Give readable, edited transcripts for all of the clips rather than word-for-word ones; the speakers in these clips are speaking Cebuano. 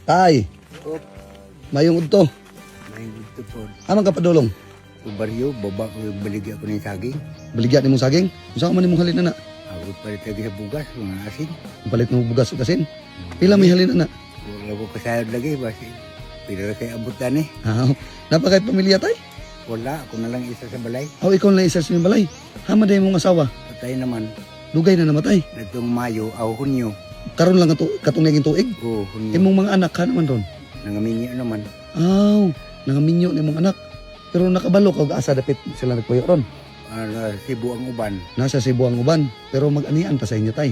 Tay, Op, mayong udto. May gusto po. Amang kapadulong? Sa baryo, baba ko yung baligya ko ng saging. Baligya nimong saging? Unsa man nimong halin na? Ako palit lagi sa bugas, mga asin. Palit mo bugas ug asin. Pila may halin na? Wala ko kasayod lagi, basi. Pila kay abot na ni. Ah, napakay pamilya, tay? Wala, ako na lang isa sa balay. Aw, ikaw na isa sa inyong balay. Hama day mong asawa. Patay naman. Dugay na namatay. Natong Mayo, aw Hunyo. Karon lang ato katong naging tuig. O, Hunyo. Imong mga anak ka naman ron. Nangaminyo naman. Aw, nangaminyo ni imong anak. Pero nakabalo ka og asa dapit sila nagpuyo ron. Ano, Cebu ang uban. Nasa Cebu ang uban, pero mag-anian pa sa inyo, tay.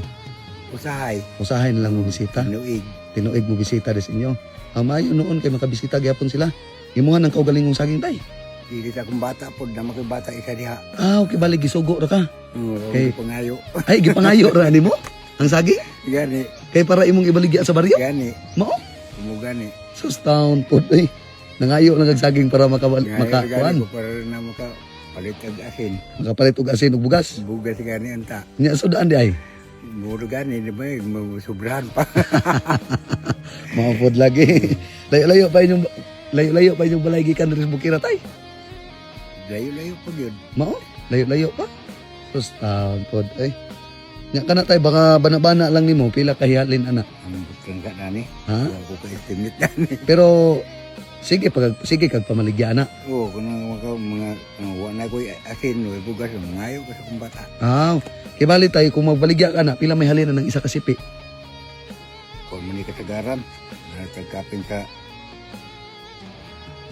Usahay. Usahay na lang mo bisita. Nuig. Tinuig mo bisita des inyo. Ang maayo noon kay makabisita gyapon sila. Imuha ng kaugalingong saging, tay. Dili sa akong bata po, na bata isa diha. Ah, okay, balik gisugo ra ka. Okay. Pangayo. Ay, gipangayo ra nimo ang saging Gani, kay para imong ibaligya sa baryo. gani, Mao? Kumo gani. Sus taon po eh. Nangayo lang ang saging para Ngayo gani makakuan, ko para na maka palit og asin. makapalit og asin ug bugas. Bugas gani anta. Nya sudaan di ay. Muro gani, di ba? Sobrahan pa. Mao pod lagi. Layo-layo pa inyong balay gikan diri sa Bukira, tay. Layo-layo po yun. Mao? Layo-layo pa. Sus taon pod eh. Nya kana, tay, baka bana-bana lang nimo pila ka hihalin ana. Ang butang ka na ni. Ha? Wala ko ka-estimate na ni. Pero sige pag sige kag pamaligya ana. Oo, kung mga wa na ko asin, wa bugas, mangayo ko sa akong bata. Ah, kay bali, tay, kung magbaligya ka na, pila may halin ng isa ka sipi? Kung mo ni kasagaran, natagkapin sa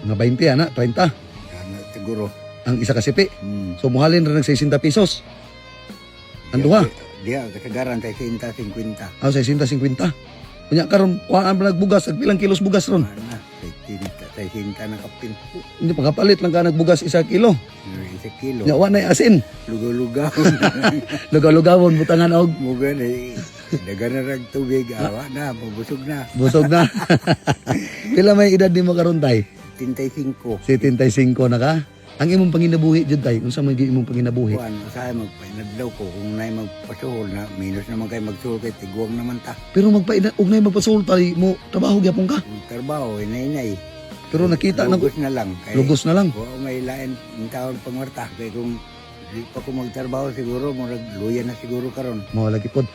Mga 20 ana, 30 sana siguro. Ang isa ka sipi. Hmm. So muhalin ra nag 60 pesos. Ang duha? Diya, kasagaran, 60, 50. Ah, 650. Unya karon kuhaan pa nagbugas, ag pilang kilos bugas ron? Ana, 60, 60 na kapin. Hindi pagkapalit lang ka nagbugas isa kilo. Isa kilo. Nya wa nay asin. Lugaw-lugaw. Lugaw-lugawon butangan og Mo gani, daga na rag tubig, awa na, mabusog na. Busog na. Pila may edad nimo karon, tay? 75. 75 na ka. Ang imong panginabuhi jud, tay, unsa man gyud imong panginabuhi? Kuan, usahay magpainadlaw ko kung nay magpasuhol na minus naman kay magsuhol kay tiguang naman ta. Pero magpaina og nay magpasuhol, tay, mo trabaho gyapon ka. Kung trabaho inay-inay. Pero nakita na Lugos na lang kay Lugos na lang. wa may lain ang taon pangwarta kay kung di pa ko magtrabaho siguro murag luya na siguro karon. Mao lagi pod.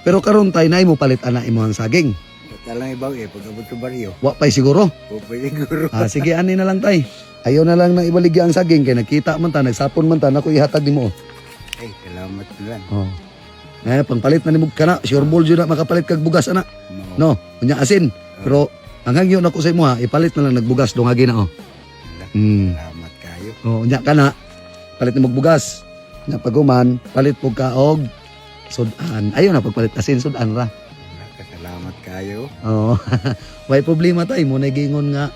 Pero karon, tay, nay mo palit ana imong saging? Basta lang ibaw eh pag abot sa baryo. Wa pay siguro. O pa siguro. Ah, sige, ani na lang, tay. Ayaw na lang na ibaligya ang saging kay nagkita man ta, nagsapon man ta, nako ihatag nimo. Ay, salamat na lang. Oh. Eh, pangpalit na nimo kana, sure ball jud na makapalit kag bugas ana. No. No, unya asin. Pero ang hangyo nako sa imo ha, ipalit na lang nagbugas dungagi na oh. Salamat kayo. Oh, unya kana palit nimo og bugas. Unya paguman, palit pug ka og sudan. Ayaw na pagpalit asin, sudan ra. Salamat kayo. Oo. Way problema, tay, mo na giingon nga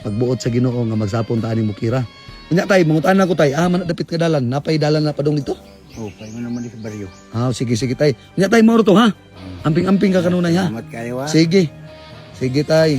pagbuot sa Ginoo nga magsapon ta aning Bukira. Unya tay, mangutan ko, tay, man dapit ka dalan, napay dalan na padung dito. O, pa mo naman di sa baryo. Ah, sige sige, tay. Unya tay, mao to ha. Amping-amping ka kanunay ha. Salamat kayo ha. Sige. Sige, tay.